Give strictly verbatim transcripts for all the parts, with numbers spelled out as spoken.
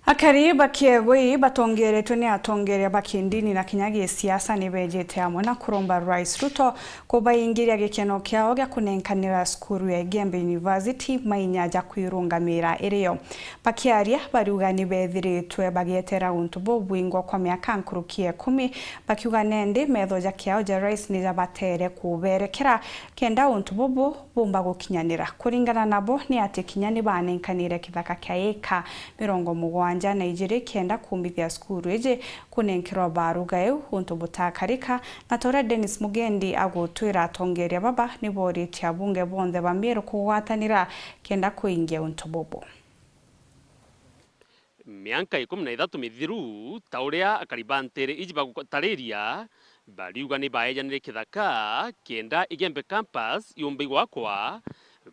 Akari ba Kiegoi batongeretwe ni atongeria ba kindini na kinya gisiasa ni bejite amwe na kuromba Rais Ruto kubaingiria gikeno kiao gia kunenkanira cukuru ya Igembe University mainya ja kwirungamira irio. Bakiaria, bariuga ni bethiritwe bagietera untu bubwingwa kwa miaka nkuruki ya ikumi, bakiuga nendi metho ja kiao ja Rais ni jabatere kuberekera kenda untu bubu bumba gukinyanira. Kuringana nabo, ni ati kinya ni banenkanire kithaka kia eka mirongo mugwanja na ijiri kenda kumbithia cukuru iji kunenkerwa baruga iu untu butakarika, na ta uria Dennis Mugendi agutwira, atongeria baba ni boritie abunge bonthe ba Meru kugwatanira kenda kuingia untu bubu. Mianka ikumi na ithatu mithiru, ta uria akari ba nteere iji bagutariria, bariuga ni baejanire kithaka kenda Igembe Campus yumbe igwakwa.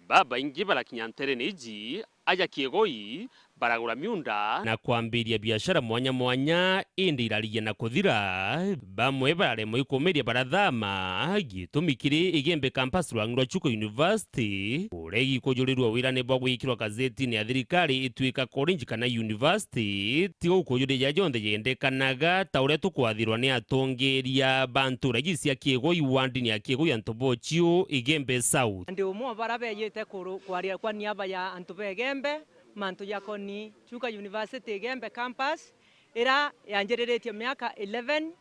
Babaingi barakinya nteerene iji, aja Kiegoi, baragura miunda na kwambiria biashara mwanya mwanya, indi irarigia na kuthira. Bamwe bararemwa ikumiria barathama. Gitumi kiri Igembe Campus rwang'i rwa Chuka University, uria igikujurirua wira ni bwa gwikirwa gazetine ya thirikari ituika college kana university. Tiga ukujuria jaja jonthe jendekanaga, ta uria tukwathirwa ni atongeria ba ntura iji cia Kiegoi, wandini ya Kiegoi, antu bochiu Igembe South. Ndi umwe wa bara beyite kuru-, kwaria kwa niaba ya antu ba Igembe, mantu jakoni Chuka University Igembe Campus, ira yanjiriritie miaka eleven,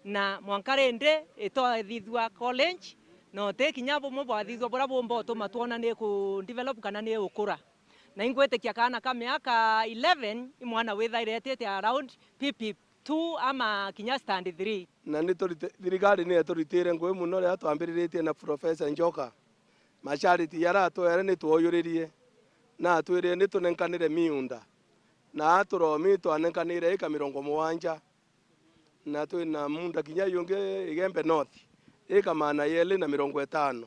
na mwanka rindi itwathithua college, na uti kinya bumwe bwathithua buria bumba utuma twona ni ku develop kana ni ukura. Na ingwitikia kaana ka miaka eleven i mwana withaire etite around P P two ama kinya stand three. Na ni turite-, thirikari ni yaturitire ngugi mono riria twambiriritie na Professor Njoka. Mashariti jaria atwere ni twojuririe, na atwirire ni tunenkanire miunda, na aturomi twanenkanire ika mirongo mugwanja, na twina munda kinya yungi Igembe North, ika maana yeli na mirongo itano.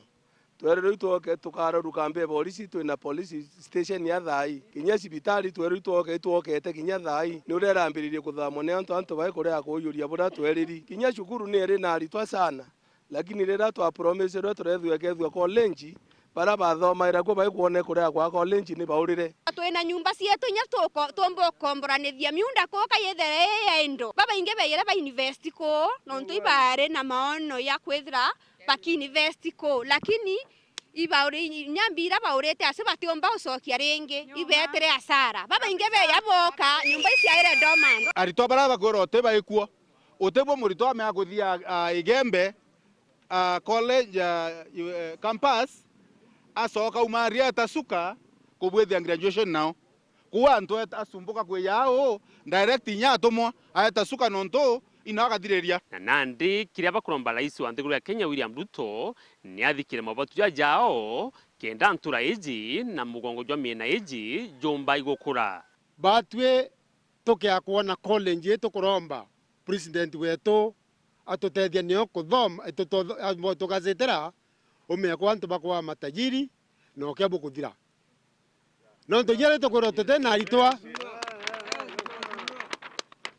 Twererwe itwoke tukarorua kambi ya polisi, twina police station ya thaai. Kinya cibitari twererwe itwoke, itwokete kinya thaai. Ni uria irambiririe kuthamwa ni antu, antu bai kuria kuujuria buria tweriri. Kinya cukuru ni iri na aritwa sana. Lakini riria twapromisirwe turethua ikethua college, baria bathomaira kuo baikwona ikuria kwa college ni baurire. Twina nyumba cietu inya tuko-, tuumba ukomboranithia miunda kuu ka yithire ii ya endo. Babaingi beire ba invest kuu, nontu ibaari na maono ya kwithira baki invest kuu, lakini ibauri-, inya mbira baurite acio batiumba ucokia ringi, ibeetire hasara. Babaingi beya boka, nyumba iciaire dormant. Aritwa baria bakwirwa uti baikuo, uti bwo muritwa amea kuthia, a, Igembe, a, college, a, yu-, eh, campus, acoka auma aria eta Chuka kubwithia graduation nao. Kuu antu eta-, acumbuka kwija uu, direct inya atumwa, aeta Chuka nontu inao agathiriria. Na nandi kiria bakuromba rais wa nthiguru ya Kenya William Ruto ni athikire mabatu jajao, kenda ntura iji na mugongo jwa miena iji jumba igukura. Batwi tukia kwona college ii tukuromba president wetu atutethia nio kuthoma, tuto-, tugacitira umea kwa antu bakwa matajiri na ukia bukuthira. Nontu inya ri tukwirwa tuti na aritwa,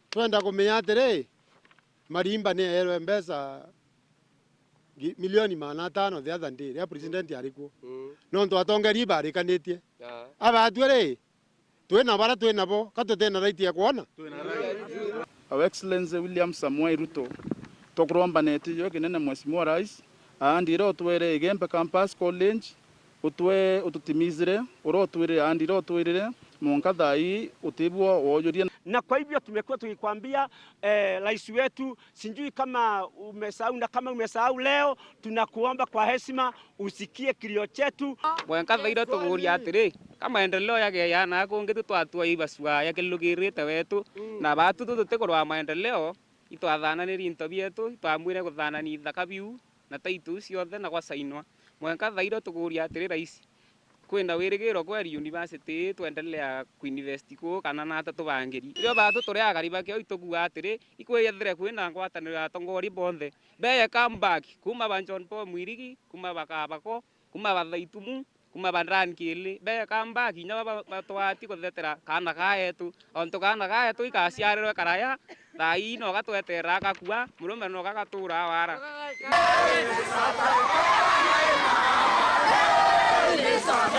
twenda kumenya atiri, Marimba ni eerwe mbeca ngi-, milioni magana atano the other day, riria president ari kuo. Mm. Nontu atongeria ibarikanitie. Ah. Abatwi ri, twina bara twinabo, ka tutina right ya kwona? Twina right. Our Excellency William Samoei Ruto, tukuromba neti jo kinene Mheshimiwa Rais, aandi iria utwere Igembe Campus College, utwe-, ututimizire, uria utwirire, aandi iria utwirire, mwanka thaa ii utibwo wojuria. Na kwa hivyo tumekuwa tukikwambia, eh, rais wetu, sijui kama umesahau, na kama umesahau leo, tunakuomba kwa heshima usikie kilio chetu. Mwanka thaira tuguria atiri, ka maendeleo yageeana kungi tu twatua ibacua yakilugirite wetu, mm, na batu tu tutikurwa maendeleo, itwathananiri into bietu, itwamwire kuthanani ithaka biu, na title iu cionthe na gwasainwa. Mwanka thaira tuguria atiri, Raisi, kwina wirigiro kweri university ii twendelea kuinvest kuu kana nata tubangiri? Irio batu turi akari bakio itukuga atiri, ikwithire kwina ngwataniro ya atongoria bonthe. Beye come back, kuma ba John Paul Mwirigi, kuma ba Kabako, kuma ba Thaitumu, kuma ba Dan Kili. Beye come back, inya baba batwati kuthetera kaana kaetu. Ontu kaana gaetu igaciarirwe karaya, thaa ii no gatweterera gakua, murume no gagatuura wara.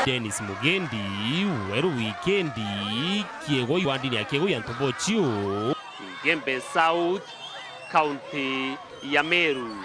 Dennis Mugendi, Weru Wikendi, Kiegwa, wandini ya Kiegwa ya Ntobochiu. Igembe South, kaunti ya Meru.